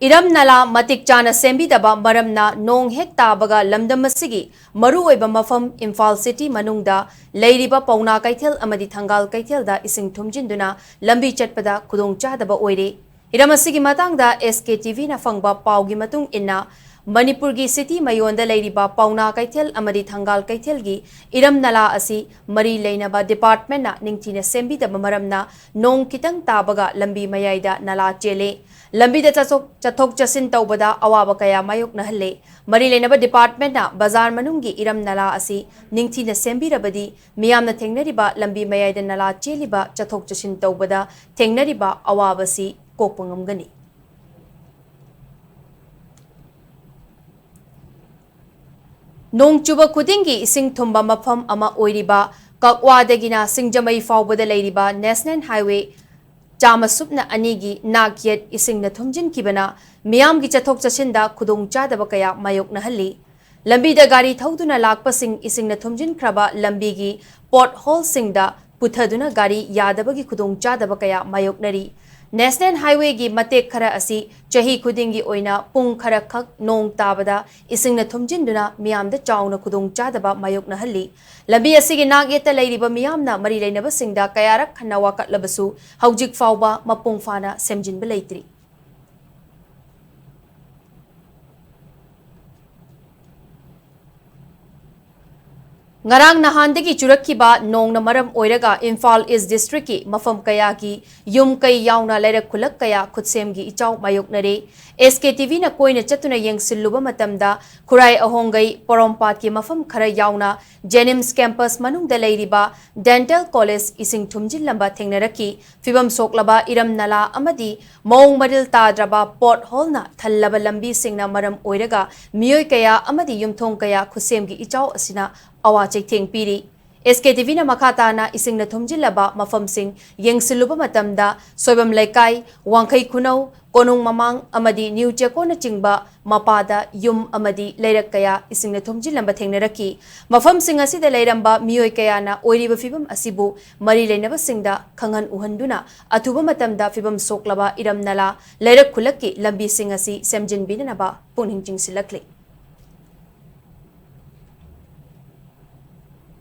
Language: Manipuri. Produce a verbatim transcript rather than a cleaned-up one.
ꯏꯔꯝ ꯅꯂꯥ ꯃꯇꯤꯛ ꯆꯥꯅ ꯁꯦꯝꯕꯤꯗꯕ ꯃꯔꯝꯅ ꯅꯣꯡ ꯍꯦꯛ ꯇꯥꯕꯒ ꯂꯝꯗꯝ ꯑꯁꯤꯒꯤ ꯃꯔꯨꯑꯣꯏꯕ ꯃꯐꯝ ꯏꯝꯐꯥꯜ ꯁꯤꯇꯤ ꯃꯅꯨꯡꯗ ꯂꯩꯔꯤꯕ ꯄꯥꯎꯅꯥ ꯀꯩꯊꯦꯜ ꯑꯃꯗꯤ ꯊꯪꯒꯥꯜ ꯀꯩꯊꯦꯜꯗ ꯏꯁꯤꯡ ꯊꯨꯝꯖꯤꯟꯗꯨꯅ ꯂꯝꯕꯤ ꯆꯠꯄꯗ ꯈꯨꯗꯣꯡꯆꯥꯗꯕ ꯑꯣꯏꯔꯦ꯫ ꯏꯔꯝ ꯑꯁꯤꯒꯤ ꯃꯇꯥꯡꯗ ꯑꯦꯁ ꯀꯦ ꯇꯤ ꯚꯤꯅ ꯐꯪꯕ ꯄꯥꯎꯒꯤ ꯃꯇꯨꯡ ꯏꯟꯅ, ꯃꯅꯤꯄꯨꯔꯒꯤ ꯁꯤꯇꯤ ꯃꯌꯣꯟꯗ ꯂꯩꯔꯤꯕ ꯄꯥꯎꯅꯥ ꯀꯩꯊꯦꯜ ꯑꯃꯗꯤ ꯊꯪꯒꯥꯜ ꯀꯩꯊꯦꯜꯒꯤ ꯏꯔꯝ ꯅꯂꯥ ꯑꯁꯤ ꯃꯔꯤ ꯂꯩꯅꯕ ꯗꯤꯄꯥꯔꯠꯃꯦꯟꯅ ꯅꯤꯡꯊꯤꯅ ꯁꯦꯝꯕꯤꯗꯕ ꯃꯔꯝꯅ ꯅꯣꯡ ꯈꯤꯇꯪ ꯇꯥꯕꯒ ꯂꯝꯕꯤ ꯃꯌꯥꯏꯗ ꯅꯂꯥ ꯆꯦꯜꯂꯦ꯫ ꯂꯝꯕꯤꯗ ꯆꯠꯊꯣꯛ, ꯆꯠꯊꯣꯛ ꯆꯠꯁꯤꯟ ꯇꯧꯕꯗ ꯑꯋꯥꯕ ꯀꯌꯥ ꯃꯥꯌꯣꯛꯅꯍꯜꯂꯦ꯫ ꯃꯔꯤ ꯂꯩꯅꯕ ꯗꯤꯄꯥꯔꯠꯃꯦꯟꯅ ꯕꯖꯥꯔ ꯃꯅꯨꯡꯒꯤ ꯏꯔꯝ ꯅꯂꯥ ꯑꯁꯤ ꯅꯤꯡꯊꯤꯅ ꯁꯦꯝꯕꯤꯔꯕꯗꯤ ꯃꯤꯌꯥꯝꯅ ꯊꯦꯡꯅꯔꯤꯕ ꯂꯝꯕꯤ ꯃꯌꯥꯏꯗ ꯅꯂꯥ ꯆꯦꯜꯂꯤꯕ ꯆꯠꯊꯣꯛ ꯆꯠꯁꯤꯟ ꯇꯧꯕꯗ ꯊꯦꯡꯅꯔꯤꯕ ꯑꯋꯥꯕꯁꯤ ꯀꯣꯛꯄ ꯉꯝꯒꯅꯤ꯫ ꯅꯣꯡ ꯆꯨꯕ ꯈꯨꯗꯤꯡꯒꯤ ꯏꯁꯤꯡ ꯊꯨꯝꯕ ꯃꯐꯝ ꯑꯃ ꯑꯣꯏꯔꯤꯕ ꯀꯛꯋꯥꯗꯒꯤꯅ ꯁꯤꯡꯖꯃꯩ ꯐꯥꯎꯕꯗ ꯂꯩꯔꯤꯕ ꯅꯦꯁꯅꯦꯜ ꯍꯥꯏꯋꯦ ꯆꯥꯝꯃ ꯁꯨꯞꯅ ꯑꯅꯤꯒꯤ ꯅꯥꯛ ꯌꯦꯠ ꯏꯁꯤꯡꯅ ꯊꯨꯝꯖꯤꯟꯈꯤꯕꯅ ꯃꯤꯌꯥꯝꯒꯤ ꯆꯠꯊꯣꯛ ꯆꯠꯁꯤꯟꯗ ꯈꯨꯗꯣꯡꯆꯥꯗꯕ ꯀꯌꯥ ꯃꯥꯌꯣꯛꯅꯍꯜꯂꯤ꯫ ꯂꯝꯕꯤꯗ ꯒꯥꯔꯤ ꯊꯧꯗꯨꯅ ꯂꯥꯛꯄꯁꯤꯡ ꯏꯁꯤꯡꯅ ꯊꯨꯝꯖꯤꯟꯈ꯭ꯔꯕ ꯂꯝꯕꯤꯒꯤ ꯄꯣꯠ ꯍꯣꯜꯁꯤꯡꯗ ꯄꯨꯊꯗꯨꯅ ꯒꯥꯔꯤ ꯌꯥꯗꯕꯒꯤ ꯈꯨꯗꯣꯡꯆꯥꯗꯕ ꯀꯌꯥ ꯃꯥꯌꯣꯛꯅꯔꯤ꯫ ꯅꯦꯁꯅꯦꯜ ꯍꯥꯏꯋꯦꯒꯤ ꯃꯇꯦꯛ ꯈꯔ ꯑꯁꯤ ꯆꯍꯤ ꯈꯨꯗꯤꯡꯒꯤ ꯑꯣꯏꯅ ꯄꯨꯡ ꯈꯔꯈꯛ ꯅꯣꯡ ꯇꯥꯕꯗ ꯏꯁꯤꯡꯅ ꯊꯨꯝꯖꯤꯟꯗꯨꯅ ꯃꯤꯌꯥꯝꯗ ꯆꯥꯎꯅ ꯈꯨꯗꯣꯡꯆꯥꯗꯕ ꯃꯥꯌꯣꯛꯅꯍꯜꯂꯤ꯫ ꯂꯝꯕꯤ ꯑꯁꯤꯒꯤ ꯅꯥꯛ ꯌꯦꯠꯇ ꯂꯩꯔꯤꯕ ꯃꯤꯌꯥꯝꯅ ꯃꯔꯤ ꯂꯩꯅꯕꯁꯤꯡꯗ ꯀꯌꯥꯔꯛ ꯍꯟꯅ ꯋꯥꯀꯠꯂꯕꯁꯨ ꯍꯧꯖꯤꯛ ꯐꯥꯎꯕ ꯃꯄꯨꯡ ꯐꯥꯅ ꯁꯦꯝꯖꯤꯟꯕ ꯂꯩꯇ꯭ꯔꯤ꯫ ꯉꯔꯥꯡ ꯅꯍꯥꯟꯗꯒꯤ ꯆꯨꯔꯛꯈꯤꯕ ꯅꯣꯡꯅ ꯃꯔꯝ ꯑꯣꯏꯔꯒ ꯏꯝꯐꯥꯜ ꯏꯁ ꯗꯤꯁꯇ꯭ꯔꯤꯛꯀꯤ ꯃꯐꯝ ꯀꯌꯥꯒꯤ ꯌꯨꯝ ꯀꯩ ꯌꯥꯎꯅ ꯂꯩꯔꯛ ꯈꯨꯜꯂꯛ ꯀꯌꯥ ꯈꯨꯠꯁꯦꯝꯒꯤ ꯏꯆꯥꯎ ꯃꯥꯌꯣꯛꯅꯔꯦ꯫ ꯑꯦꯁ ꯀꯦ ꯇꯤ ꯚꯤꯅ ꯀꯣꯏꯅ ꯆꯠꯇꯨꯅ ꯌꯦꯡꯁꯤꯜꯂꯨꯕ ꯃꯇꯝꯗ ꯈꯨꯔꯥꯏ ꯑꯍꯣꯡꯒꯩ ꯄꯣꯔꯣꯝꯄꯥꯠꯀꯤ ꯃꯐꯝ ꯈꯔ ꯌꯥꯎꯅ ꯖꯦꯅꯤꯝꯁ ꯀꯦꯝꯄꯁ ꯃꯅꯨꯡꯗ ꯂꯩꯔꯤꯕ ꯗꯦꯟꯇꯦꯜ ꯀꯣꯂꯦꯖ ꯏꯁꯤꯡ ꯊꯨꯝꯖꯤꯜꯂꯝꯕ ꯊꯦꯡꯅꯔꯛꯈꯤ꯫ ꯐꯤꯕꯝ ꯁꯣꯛꯂꯕ ꯏꯔꯝ ꯅꯂꯥ ꯑꯃꯗꯤ ꯃꯑꯣꯡ ꯃꯔꯤꯜ ꯇꯥꯗ꯭ꯔꯕ ꯄꯣꯠ ꯍꯣꯜꯅ ꯊꯜꯂꯕ ꯂꯝꯕꯤꯁꯤꯡꯅ ꯃꯔꯝ ꯑꯣꯏꯔꯒ ꯃꯤꯑꯣꯏ ꯀꯌꯥ ꯑꯃꯗꯤ ꯌꯨꯝꯊꯣꯡ ꯀꯌꯥ ꯈꯨꯠꯁꯦꯝꯒꯤ ꯏꯆꯥꯎ ꯑꯁꯤꯅ ꯑꯋꯥ ꯆꯩꯊꯦꯡ ꯄꯤꯔꯤ꯫ ꯑꯦꯁ ꯀꯦ ꯇꯤ ꯚꯤꯅ ꯃꯈꯥ ꯇꯥꯅ ꯏꯁꯤꯡꯅ ꯊꯨꯝꯖꯤꯜꯂꯕ ꯃꯐꯝꯁꯤꯡ ꯌꯦꯡꯁꯤꯜꯂꯨꯕ ꯃꯇꯝꯗ ꯁꯣꯏꯕꯝ ꯂꯩꯀꯥꯏ, ꯋꯥꯡꯈꯩ ꯈꯨꯅꯧ, ꯀꯣꯅꯨꯡ ꯃꯃꯥꯡ ꯑꯃꯗꯤ ꯅ꯭ꯌꯨ ꯆꯦꯀꯣꯅꯆꯤꯡꯕ ꯃꯄꯥꯗ ꯌꯨꯝ ꯑꯃꯗꯤ ꯂꯩꯔꯛ ꯀꯌꯥ ꯏꯁꯤꯡꯅ ꯊꯨꯝꯖꯤꯜꯂꯝꯕ ꯊꯦꯡꯅꯔꯛꯈꯤ꯫ ꯃꯐꯝꯁꯤꯡ ꯑꯁꯤꯗ ꯂꯩꯔꯝꯕ ꯃꯤꯑꯣꯏ ꯀꯌꯥꯅ ꯑꯣꯏꯔꯤꯕ ꯐꯤꯚꯝ ꯑꯁꯤꯕꯨ ꯃꯔꯤ ꯂꯩꯅꯕꯁꯤꯡꯗ ꯈꯪꯍꯟ ꯎꯍꯟꯗꯨꯅ ꯑꯊꯨꯕ ꯃꯇꯝꯗ ꯐꯤꯚꯝ ꯁꯣꯛꯂꯕ ꯏꯔꯝ ꯅꯂꯥ, ꯂꯩꯔꯛ ꯈꯨꯜꯂꯛꯀꯤ ꯂꯝꯕꯤꯁꯤꯡ ꯑꯁꯤ ꯁꯦꯝꯖꯤꯟꯕꯤꯅꯅꯕ ꯄꯨꯛꯅꯤꯡ ꯆꯤꯡꯁꯤꯜꯂꯛꯂꯤ꯫